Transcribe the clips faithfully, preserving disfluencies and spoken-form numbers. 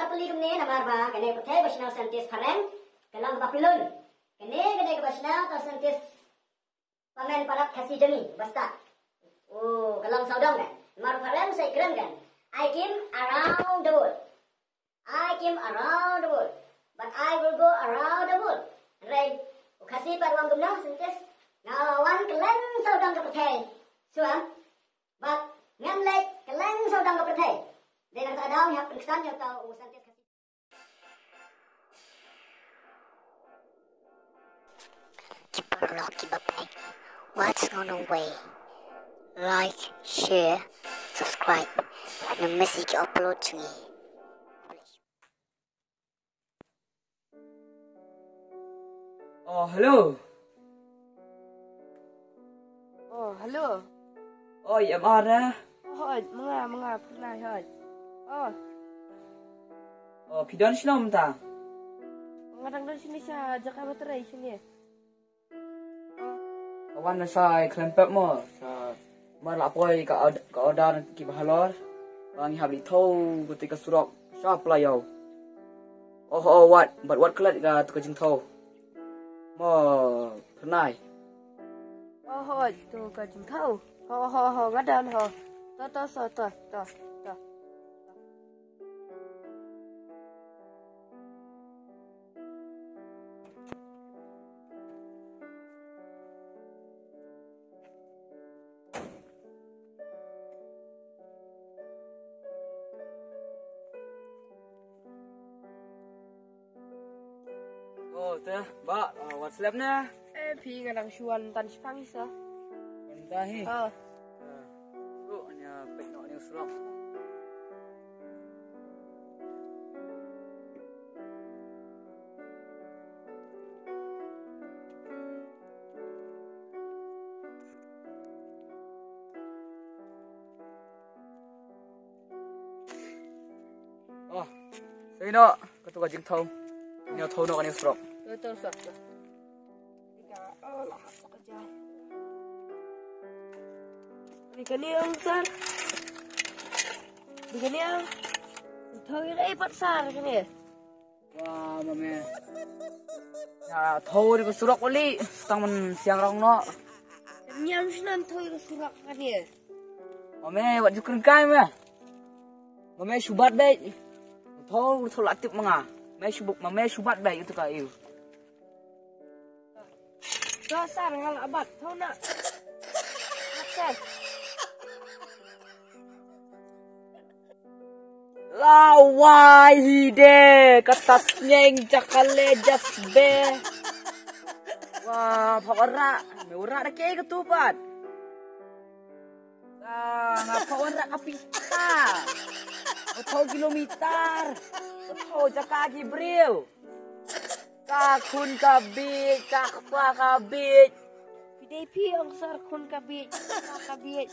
Kali kumne namar ba kane ka pyrthei ba shna scientist phareng ka long ba pyllun. Kane kane ka ba shna ka scientist pamen parat Khasi jong ngi ba stad. Oh, ka long sawdong kan. Namar phareng sa i kren kan. I came around the world. I came around the world, but I will go around the world. Hynrei u Khasi pat u ong kumno, scientist? Nga la wan kylleng sawdong ka pyrthei. Shuwa, bad ngam leit kylleng sawdong ka pyrthei. Dei na kata ka daw ngi hap pynksan ïa uta u scientist Khasi. Ki paralok kiba peit, wat sngewbha like, share, subscribe, ne miss ïa ki upload jong ngi. Oh, hello. Oh, hello. Oh, ïa ma re. Oh, hoi, ma nga, ma nga, pyrnai, hoi. Oh. Oh, phi don shano mynta? Nga dang don shane sha jaka ba trei shane. Ka wan na sa i khlem pep mo, sa mar la poi ka od-, ka order ki ba halor. Ba ngi hap leit thew kata ka surok sha Pla Ïew. Oh, oh, wat, bad wat klet kata ka jingthew. Mo, pyrnai. Oh, oh, to ka jingthew. Ho, ho, ho, nga don ho. To, to, so, to, to, to. Oh, te, ba, ah, wat slem ne? Eh, phi nga dang shu wan tan shipang sa. Wan ta hi? Ah. Ah. Ruh, nya pek nok ni surok. Oh, sa ïa no, kato ka jingthew. Ïa thew noh kane ka surok. Ïa thew surok. Ni kane ong sar. Ni kane ong. Thew ïa kaei pat sar kane. Wah, mame. Ïa thew ïa ka surok kali, tang man siang rong noh. Niam shna thew ïa ka surok kane. Mame, wat ju kren kai me. Mame shu bat beit. Thew, thew la tip ma nga. Mame shu, mame shu bat beit ïa uto ka ïew. Sar nga la bat, thew na. Bat sar. Lawai hi de, kata sngeng jaka le jasbe. Wah, pha ora, me ora da ke ka tu pat. Ah, nga pha ora ka pita. Pha kilometer. Pha jaka ki briew. Ka khun ka bieit, ka kpa ka bieit. Phi dei phi ong sar khun ka bieit, kpa ka bieit.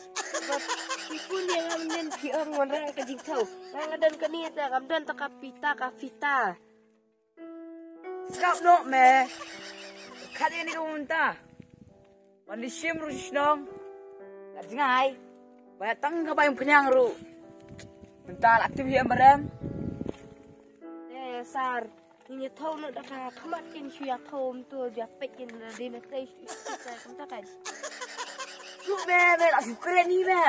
Phi khun ïa nga mynnin phi ong wanrah ka jingthew. Nga nga don kane te ngam don ta ka pita ka pita. Sngap noh me. Khat ïa ni ka mynta. Wan leit shim ruh sha shnong. La jngai. Ba tang ka bai ym khñiang ruh. Mynta la tip hi em barem. Eh, sar. Ngin ïa thew noh da ka khmat kin shu ïa thew mynta ïa peit kin da dei na tei shu ïa peit kumta kan. Shu me me la shu kren hi me.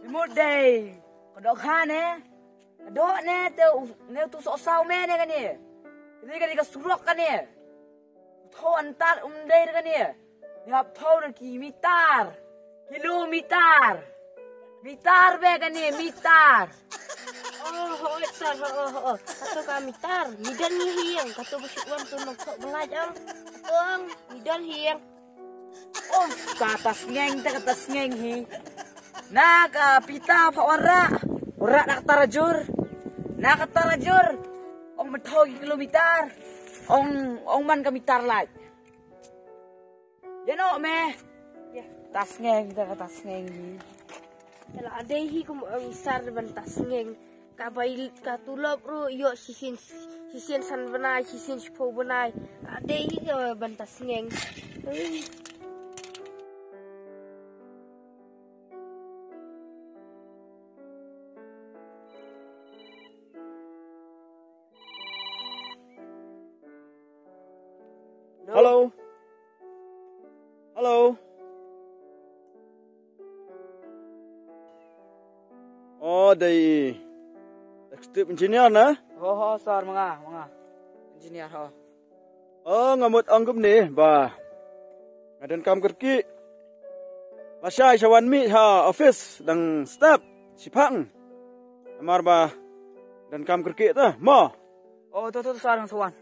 Ni mut dei. Ka doh kha ne. Ka doh ne te u, ne tu soh saw me ne kane. Kane kane ka surok kane. Thew antar um dei kane. Ni hap thew na ki mitar. Kilomitar. Mitar be kane, mitar. Oh, ho, sar, ho, ho, ho. Kato ka mitar. Mi don ngi hiang. Kato ba shu wan tu nong thok belaj ang. Kato ang, mi don hiang. Oh, kata sngeng te, kata sngeng hi. Na ka pita pha ora. Ora na kata rajur. Na kata rajur. Ong metho kilometer. Ong, ong man ka mitar laj. Ïa noh me. Ïa. Ta sngeng te, kata sngeng hi. Te la dei hi kum ong sar ban ta sngeng. Ka bai ka tulop ruh ïoh shisien, shisien san bnai, shisien shiphew bnai. Ka dei hi ka ban ta sngeng. Ui. Hello. Hello. Oh, dei executive engineer na? Ho, ho, sir, ma nga, ma nga. Engineer, ho. Oh, nga mut ong kumne ba nga donkam kyrkieh. Lashai sa wan mih ha office dang step shiphang. Namar ba donkam kyrkieh ta. Mo. Oh, to, to, to, sir, nga sa wan.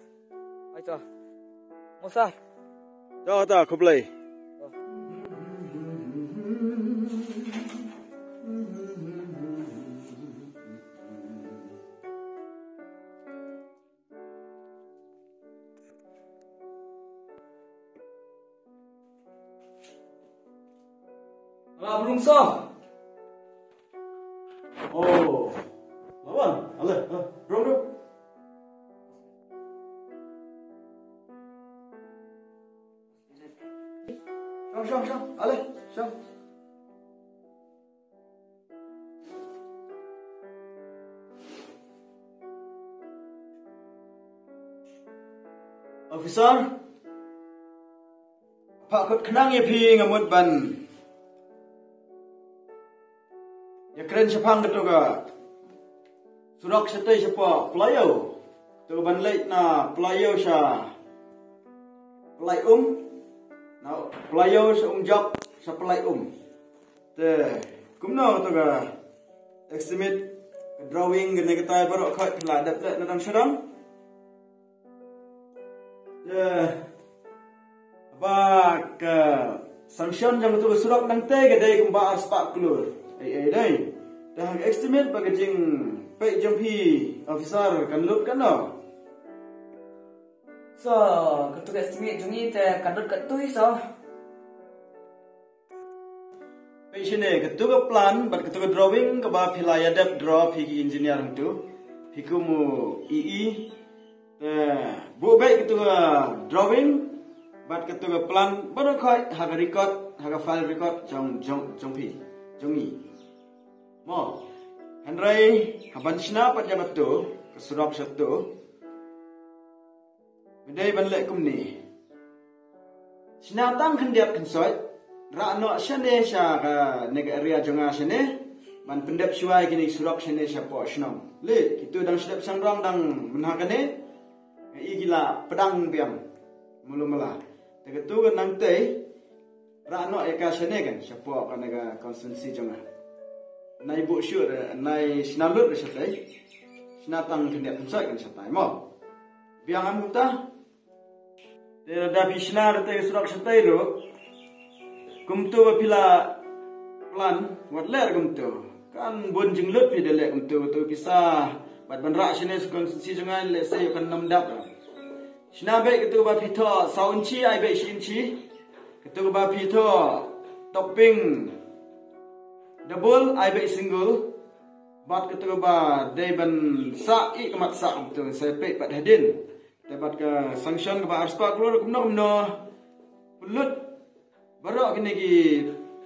Ai to. Mo, sir. To, to, khublei. Ala brung sa. Oh. Lawan. Ale, ale. Brung, brung. Shong, shong, shong. Ale, shong. Officer, pha khot khnang ïa phi nga mut ban ïa kren shaphang kato ka surok shatei shapoh Playau. Kato ka ban leit na Playau sha Playum, na Playau sha Umjok sha Playum. Te kumno kato ka estimate, ka drawing, kane katai baroh khoit phi la dep leh na dang sha dang. Te ba ka sanction jong kato ka surok nangtei ka dei kumba arspah klur. Ei, ei, dei. Te ha ka estimate ba ka jingpeit jong phi, officer, kan lut katno? So, kato ka estimate jong ngi te kan lut katto hi, so. Peit shane, kato ka plan bad kato ka drawing kaba phi la ïa dep draw phi ki engineer hangto. Phi kum u E E. Te buh beit kato ka drawing bad kato ka plan baroh khoit ha ka record, ha ka file record jong, jong, jong phi, jong ngi. Mo. Hynrei ha ban shna pat ïa kato ka surok shato, me dei ban leh kumne. Shna tang khyndiat khynsoit, rah noh shane sha kane ka area jong nga shane, ban pyndep shuwa ïa kine ki surok shane shapoh shnong. Leh, kito dang sdep shangrong dang mynha kane, nga i ki la pdang biang. Mulu mala. Te kato ka nangtei, rah noh ïa ka shane kan, shapoh kane ka constituency jong nga. Nai buh shuh re, nai shna lut re shatei. Shna tang khyndiat khynsoit kan shatai mo. Biang em kumta. Te lada phi shna re te surok shatei ruh, kumto ba phi la plan, wat leh re kumto. Kan bun jinglut phi da leh kumto, to pisa bad ban rah shane sha constituency jong nga, lehse kan ym dap re. Shna beit kato ba phi thoh saw inchi, ai beit shi inchi. Kato ba phi thoh topping double, ai beit single. Bad kato ba dei ban sah, i ka mat sah kumto, sa peit pat hadien. Te bad ka sanction kaba arspah klur kumno kumno. Pynlut baroh kine ki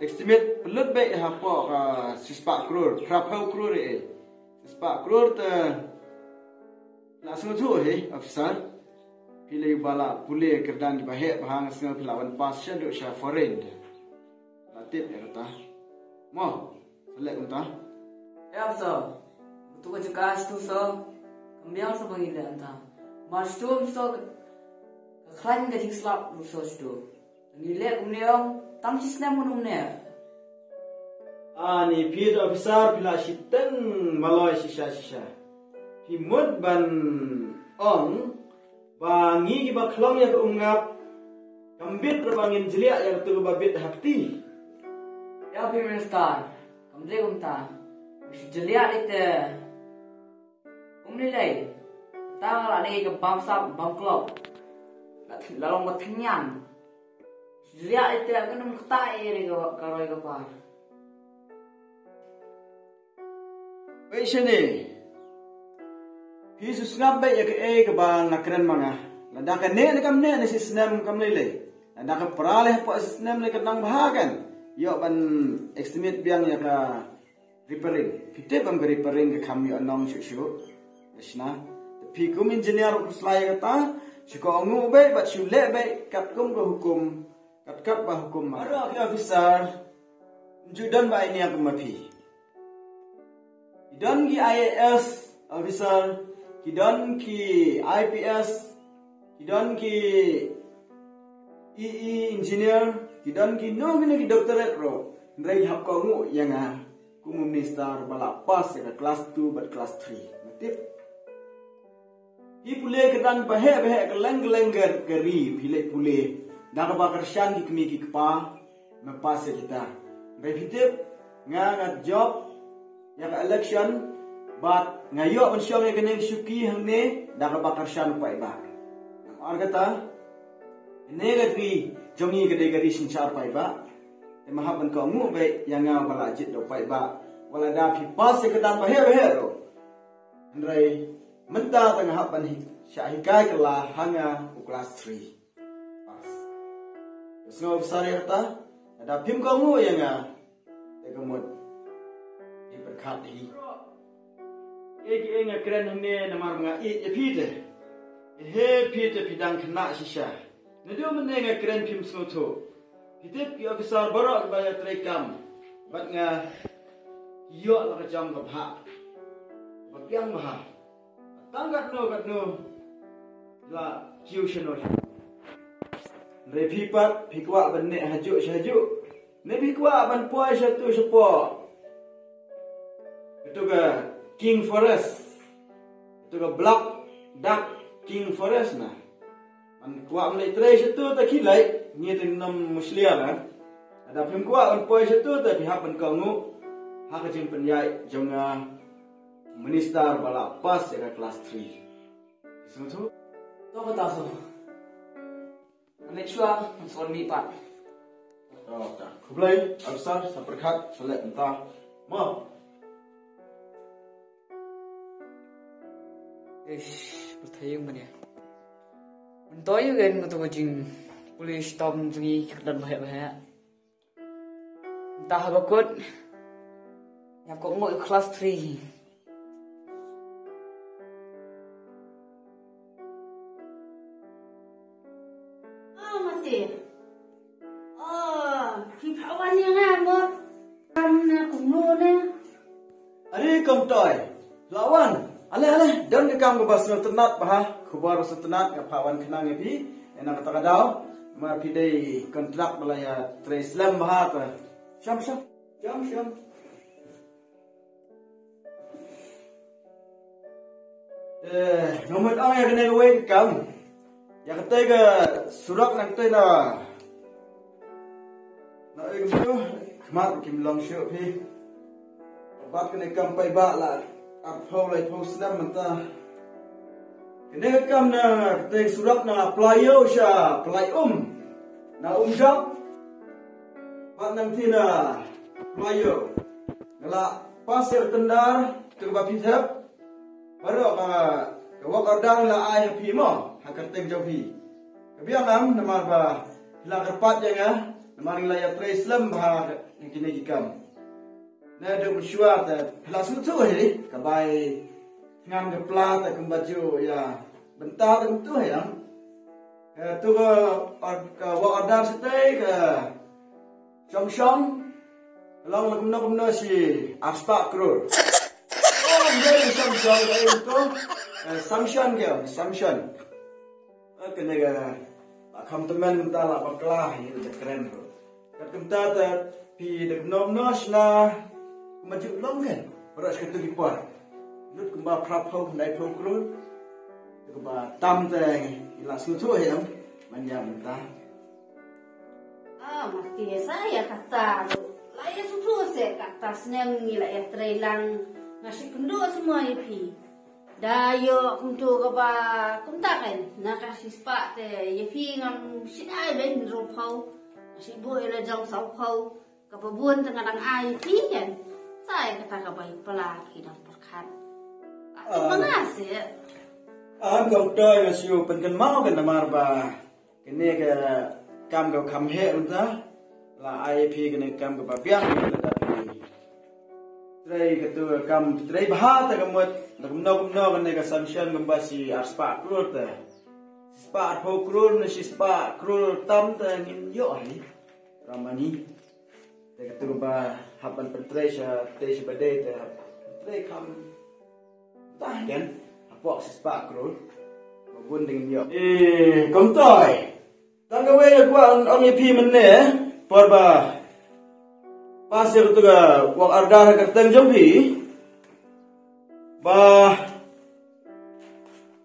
estimate pynlut beit hapoh ka shispah klur, phraphew klur eh. Shispah klur te la sngewthuh hi, officer. Phi lei ba la pule kyrdan kiba heh ba hang sngew phi la wan pass shaduh sha foreign te. La tip ïa kata. Mo, sa leh kumta. Ïa, so. Kato ka jaka sdang so. Kam biang so ba ngi leh kumta. Mar sdang so ka, ka khlaiñ ka jingslap ruh so sdang. Ngi leh kumne ong, tang shi snem kumne. Ani phi da officer phi la shiteng maloi shisha shisha. Phi mut ban ong, ba ngi kiba khlong ïa ka umngap, kam bit ruh ba ngin jliah ïa kato kaba bit ha kti. Ïa phi Minister, kam dei kumta. Shu jliah ite. Kumne lei. Tang la dei ka bamsap bamklop. La, la long ba thngan. Jliah ite ka num kata ïa ka, ka roi ka par. Peit shane. Phi shu sngap beit ïa kaei kaba nga kren ma nga. Lada ka neh ne kam neh ne shi snem kam lei lei. Lada ka pra lei hapoh shi snem lei ka nang bha kan. Ïoh ban estimate biang ïa ka repairing. Phi tip em ka repairing ka kham ïoh nong shuh shuh. Ka shna. Phi kum engineer u khuslai ïa kata. Shu kohnguh beit bad shu leh beit katkum ka hukum, kat kat ba hukum ma. Baroh ki officer, ym ju don ba ai nia kum ma phi. Ki don ki I A S officer, ki don ki I P S, ki don ki E E engineer, ki don ki no ki no ki doctorate ruh. Hynrei ki hap kohnguh ïa nga kum u minister ba la pass ïa ka class two bad class three. Nga tip. Phi pule kyrdan ba heh ba heh, kylleng kylleng ka, ka ri phi leit pule. Da kaba kyrshan ki kmie ki kpa, me pass ïa kita. Hynrei phi tip, nga nga jop ïa ka election, bad nga ïoh ban shong ïa kane ka shuki hangne da kaba kyrshan u paidbah. Namar kata, kane ka ri jong ngi ka dei ka ri synshar paidbah. Te me hap ban kohnguh beit ïa nga ba la jied da u paidbah. Wat la da phi pass ïa kyrdan ba heh ba heh ruh. Hynrei mynta te nga hap ban hi-, shah hikai kylla ha nga u class three. Pass. Te sngewbha ïa kata, lada phim kohnguh ïa nga, te ka mut phi pyrkhat hi. Ïeit ïeit nga kren hangne namar ba nga ïeit ïa phi te. He phi te phi dang khynnah shisha. Naduh mynne nga kren phim sngewthuh. Phi tip ki officer baroh kiba ïatrei kam bad nga, ki ïoh la ka jam ka bha, ba biang bha. Tang katno katno la kiew shano shano. Hynrei phi pat phi kwah ban neh hajuh sha hajuh, ne phi kwah ban poi shatu shapoh. Katu ka King Forest, katu ka Black Duck King Forest na. Man kwah ban leit trei shatu te khie leit, ngi te ngim mushlia la. Lada phim kwah ban poi shatu te phi hap ban kohnguh ha ka jingpynïaid jong nga, minister ba la pass ïa ka class three. Sngewthuh? To kata so. Ane chua, ngan sa wan mih pat. Oh, ta. Khublei, officer, sa pyrkhat, sa leh mynta. Mo. Ish, pyrthei ïa u mane. Mynta ïa u gen katu ka jingpule shitom jong ngi ka kyrdan ba heh ba heh. Mynta haba kut, ïa kohnguh ïa u class three. Oh, masi. Oh, ki pha wan ïa nga mo. Kam na kumno na. Are Kong Toi, la wan. Ale ale, don ka kam kaba sngewtynnat bha. Khubor sngewtynnat nga phah wan khnang ïa phi. Ïa na kata ka daw, namar phi dei kontrak ba la ïatrei slem bha te. Sham sham. Sham sham. Eh, nga mut ong ïa kane kawei ka kam. Ïa katei ka surok na katei na. Na oi kumtu, khmat kim long shuh phi. Bad kane kam paidbah la arphew laiphew snem mynta. Kane ka kam na katei ka surok na Pla Ïew sha Pla Um. Na Umjok. Bad nangta na Pla Ïew. Nga la pass ïa ka tender, to kaba phi thep. Baroh ka, ka work order la ai ha phi mo, ha ka kyrteng jong phi. Ka biang em, namar ba phi la kyrpad ïa nga, namar ngi la ïatrei slem bha ha kine ki kam. Naduh mynshuwa te phi la sngewthuh hi, ka bai thngan ka pla te kumba ju ïa bynta te kumtu hi em. Ka tu ka or-, ka work order shatei ka shong shong. Ka long la kumno kumno shi arspah klur. Oh, ym dei shong shong ka ïa tu. Eh, sanction ka, sanction. Eh, kane ka, la kham tymmen mynta la bakla hi, la kren ruh. Kat kumta te phi da kumno kumno shna kumba ju long kan. Baroh shi katu ki por. Lut kumba phraphew, khyndai phew klur. Kumba tam te ngi la sngewthuh hi em, ban ïa mynta. Ah, mati sa ïa kata ruh. La ïa sngewthuh se kata snem ngi la ïatrei lang. Nga shu kynduh semua ïa phi. Da ïoh kumtu kaba kumta kan. Na ka shispah te ïa phi ngam shim ai ben hynriewphew. Nga shu buh ïa la jong sawphew. Kaba bun te nga dang ai phi kan. Sa ïa kata kaba ïa pla ki dang pyrkhat. Ati Ah. Ba nga se. Ah, Kong Toi nga shu pynkynmaw kan namar ba kane ka kam ka kham heh mynta. La ai phi kane ka kam kaba biang mynta da phi. Trei katu ka kam trei bha te ka mut. Da kumno kumno kane ka sanction kumba shi arspah klur te. shispah arphew klur ne shispah klur tam te ngin ïoh hi. Ramani. Te katu ba hap ban pyntrei sha te sha ba dei te hap pyntrei kham tah ken hapoh shispah klur. Ba bun te ngin ïoh. Eh, kumtoi. Tang kawei nga kwah ong ïa phi mynne, por ba pass ïa katu ka work order ha kyrteng jong phi. Ba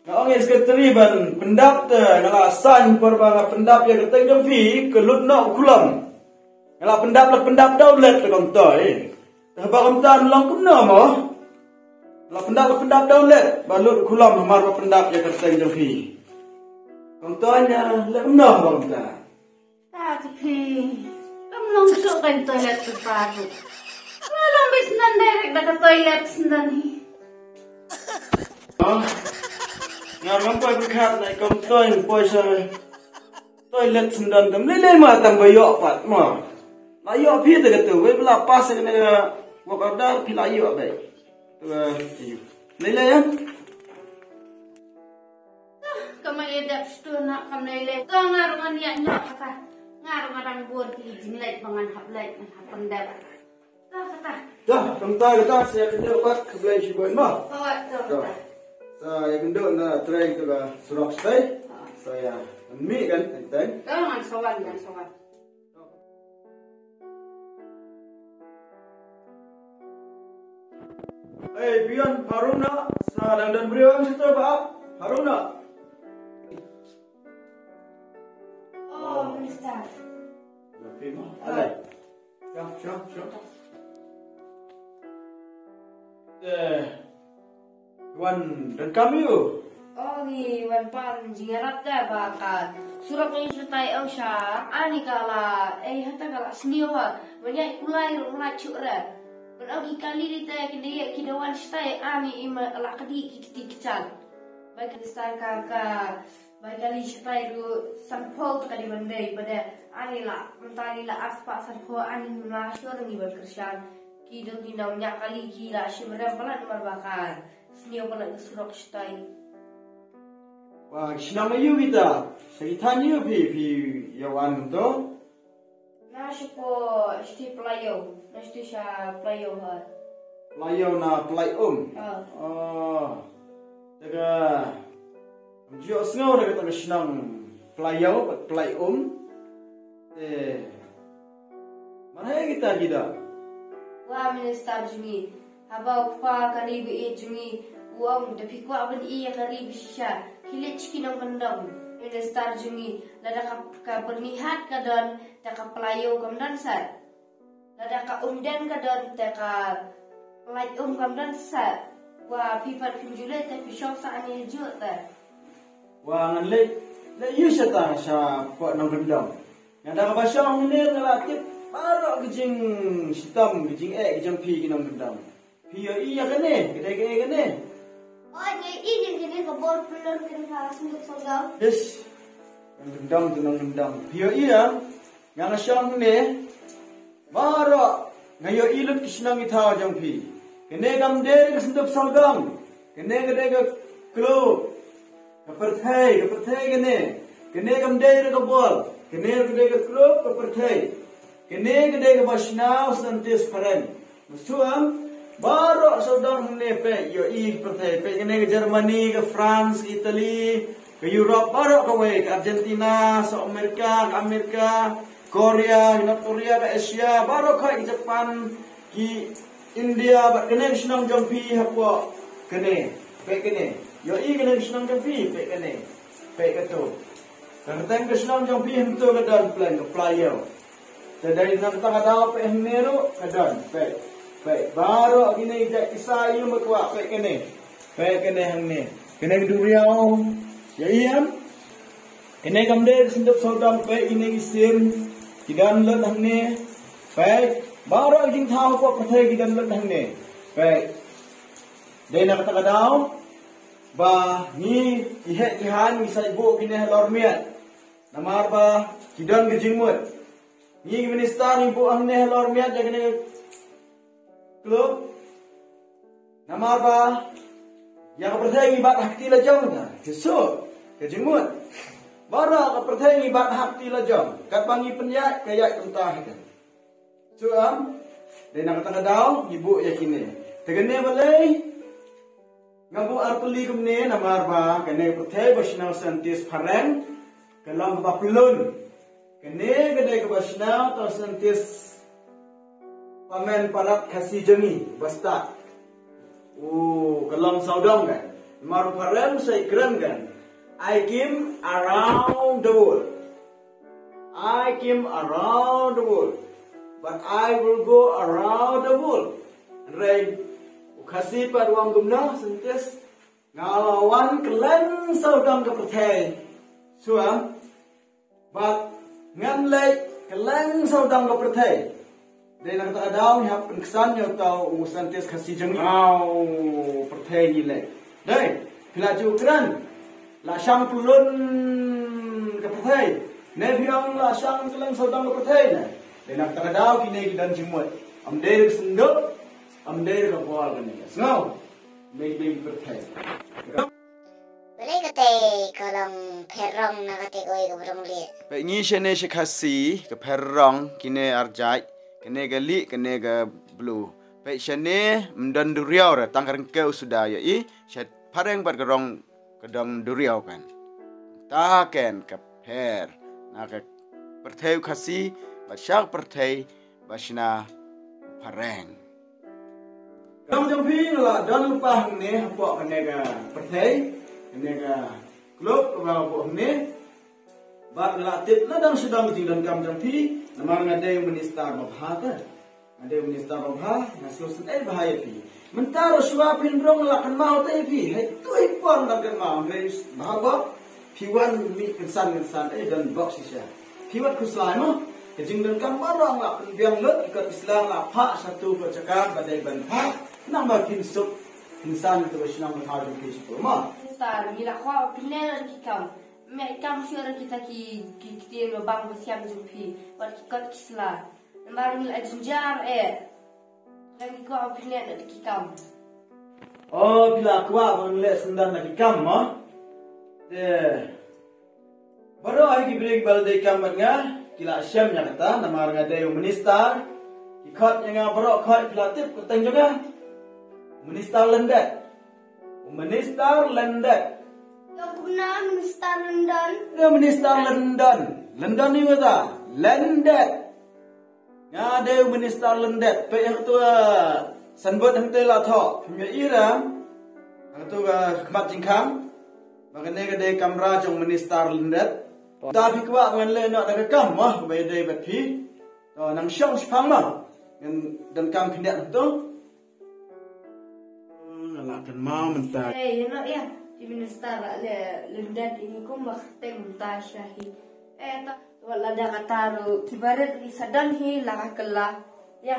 nga ong ïa secretary ban pyndap te nga la sign por ba nga pyndap ïa kyrteng jong phi ka lut noh u khulom. Nga la pyndap la pyndap da u let te kumtoi. Te haba kumta long kumno mo? La pyndap la pyndap da u let ba lut u khulom namar ba pyndap ïa kyrteng jong phi. Kumtoi ïa leh kumno haba kumta? Ta te phi. Kam long shuh ka toilet paper tu. Long beit syndan direct da ka toilet syndan hi. Oh, nga ngam poi pyrkhat na kumtoi poi sha toilet syndan tam lei lei ma tang ba ïoh pat ma. La ïoh phi te katu wei ba la pass ïa kane ka work order phi la ïoh beit. Tu, eh, lei lei ya. Ka ma ïa dep stu na kam lei lei. To nga ruh ngan ïa ïoh kata. Nga ruh nga dang bor ki jingleit ba ngan hap leit ngan hap pyndep. To kata. To, kumta kata sa ïa kynduh pat khublei shibun mo. Oh, to To. kata. Sa ïa kynduh na trei tu ka surok stai. Sa ïa mih kan teng teng. To ngan sa wan ngan sa wan. Ei, Bion, Haruna, sa dang don briew ang sito ba? Haruna. Oh, Minister. Napi mo? Alai. Sha, sha, sha. Eh, wan donkam ïa u. Oh, ngi wan pan jingïarap da ba ka surok ngi shutai ong sha ani ka la, eh, hata ka la sniew ha. Wan ïa kulai ruh la chuh re. Ban ong ki kali di te ki dei ki da wan shutai ani i ma la ka di ki kti ki chan. Ba ka star ka ka Bai kali shipai ruh sanphew ta ka dei ban dei ba dei ani la mynta ni la arspah sanphew ani hynriew shor ni ban kyrshan. Ki dong ki nongñiah kali ki la shim rem palat namar ba ka sniew palat ka surok shitai. Wa, ki shnong aïu kita? Sa ki thaiñ aïu phi, phi ïa wan kumto? Na shu po shiti Palaiew, na shiti sha Palaiew ha. Palaiew na Palaium. Ah. Oh. Te ka, ym ju ïohsngew da kata ka shnong Palaiew bad Palaium. Te marhai kita ki da? Wa Minister jong ngi. Haba u kpa ka ri ba ïeit jong ngi u ong da phi kwah ban ïoh ïa ka ri ba shisha, khie leit sha ki nongkyndong. Minister jong ngi, lada ka, ka Byrnihat ka don, te ka Palaiew kam don sah. Lada ka Umden ka don, te ka Palaium kam don sah. Wa phi pat phim ju leit te phi shong sah ne juh te. Wa ngan leit, leit ïa sha ta sha pok nongkyndong. Nga da kaba shong hangne nga la tip baroh ka jingshitom ka jingeh ka jong phi ki nongkyndong. Phi ïohi ïa kane, ka dei kaei kane? Oh, ngi ïohi ïa kane ka bor pynlong kane ka sngewthuh sngewthuh. Ish. Nongkyndong tu nongkyndong. Phi ïohi ïa? Nga nga shong hangne. Baroh nga ïohi lut ki shnong ki thaw jong phi. Kane kam dei ka sngewthuh sngewthuh. Kane ka dei ka klub. Ka pyrthei, ka pyrthei kane. Kane kam dei ruh ka bor. Kane ka dei ka klub, ka pyrthei. Kane ka dei kaba shna u scientist phareng. Musuh am, baroh sawdong hangne peit, ïohi ka pyrthei. Peit kane ka Germany, ka France, ka Italy, ka Europe, baroh kawei, ka Argentina, South America, ka America, Korea, ka North Korea, ka Asia, baroh kawei, ka Japan, ki India, bad kane ka shnong jong phi hapoh kane, peit kane. Ïohi kane ka shnong jong phi, peit kane. Peit kato. Ka kyrteng ka shnong jong phi hangto ka don pleng ka Palaiew. Te dei na kata ka daw peit hangne ruh ka don. Peit. Peit. Baroh kine ki jait kisa ïa ma kwah peit kane. Peit kane hangne. Kane ka duriaw. Ïohi em? Kine kam dei ka sngewthuh sngewthuh peit kine ki sim. Ki don lut hangne. Peit. Baroh ki jingthaw hapoh pyrthei ki don lut hangne. Peit. Dei na kata ka daw ba ngi ki heh ki haiñ ngi sa buh kine halor miet. Namar ba ki don ka jingmut. Ngi ki minister ngi buh hangne halor miet ïa kane ka klub. Namar ba ïa ka pyrthei ngi bat ha kti la jong ta. Ki suk. Ka jingmut. Baroh ka pyrthei ngi bat ha kti la jong. Katba ngi pynïaid ka ïaid kumta hi ka. Shu am. Dei na kata ka daw ngi buh ïa kine. Te kane balei nga buh artylli kumne namar ba kane ka pyrthei ba shna u scientist phareng ka long kaba pyllun. Kane ka dei kaba shna uta u scientist Pamen parat Khasi jong ngi ba stad. U ka long sawdong kan. Mar phareng sa i kren kan. I came around the world. I came around the world. But I will go around the world. Hynrei u Khasi pat u ong kumno, scientist. Nga la wan kylleng sawdong ka pyrthei. Shuwa. Bad ngan leit kylleng sawdong ka pyrthei. Dei na kata ka daw ngi hap pynksan ïa uta u scientist Khasi jong ngi. Aw, pyrthei ngi leit. Dei, phi la ju kren. La shang pyllun ka pyrthei. Ne phi ong la shang kylleng sawdong ka pyrthei ne. Dei na kata ka daw kine ki don jingmut. Am dei ka synduk, am dei ka bor kane. Sngew. Dei dei ka pyrthei. Balei kata ka long pherong na kata kawei ka pherong lieh. Peit ngi shane sha Khasi ka pherong kine ar jait, kane ka lieh kane ka blue. Peit shane ym don duriaw re tang ka ryngkew suda ïa i sha phareng bad ka rong ka dong duriaw kan. Ta ken ka pher na ka pyrthei u Khasi bad sha ka pyrthei ba shna phareng. Kam jong phi nga la don lypa hangne hapoh kane ka pyrthei, kane ka klub kaba hapoh hangne. Bad nga la tip na dang shu dang jingdonkam jong phi, namar nga dei u minister ba bha te. Nga dei u minister ba bha, nga sngewsynei bha ïa phi. Mynta ruh shuwa phin rung nga la kynmaw te ïa phi, hei tu hi por nga kynmaw, hynrei bha bok. Phi wan mih kynsan kynsan, eh, don bok shisha. Phi wat khuslai mo. Ka jingdonkam baroh nga pynbiang lut, ki kot Islam nga phah sha tu ka jaka ba dei ban phah. Nang ba kin suk kynsan tu ba shnong ba phah jong phi sha tu mo. Star, ngi la kwah phi ne ran ki kam. Me kam shuh ran kita ki, ki ktien ba bang ba siam jong phi. Wat ki kot ki sla. Namar ngi la jynjar eh. Ngi kwah ba phi leh na ki kam. Oh, phi la kwah ba ngi leh syndan na ki kam mo. Te baroh hi ki briew ba la dei kam bad nga ki la shem ïa kata namar nga dei u minister. Ki khot ïa nga baroh khot, phi la tip kyrteng jong nga. Minister Lyndet. U minister Lyndet. Ïa kumno minister London? Ïa minister London. London ni kata. Lyndet. Nga dei u minister Lyndet. Peit hangtu, ah, sanbot hangtu la thoh. Phim ïohi ra. Hangtu ka khmat jingkhang. Ba kane ka dei kamra jong minister Lyndet. Ta phi kwah ngan leh noh da ka kam mo ba ïadei bad phi. To nang shong shipang mo. Ngan donkam khyndiat hangtu. Nga la kynmaw mynta. Eh, ïa noh ïa. Ki minister la leh Lyndet, ïa kum ba kyrteng mynta sha hi. Eh, ta, wat lada kata ruh ki barit ki sa don hi la ka kylla. Ïa.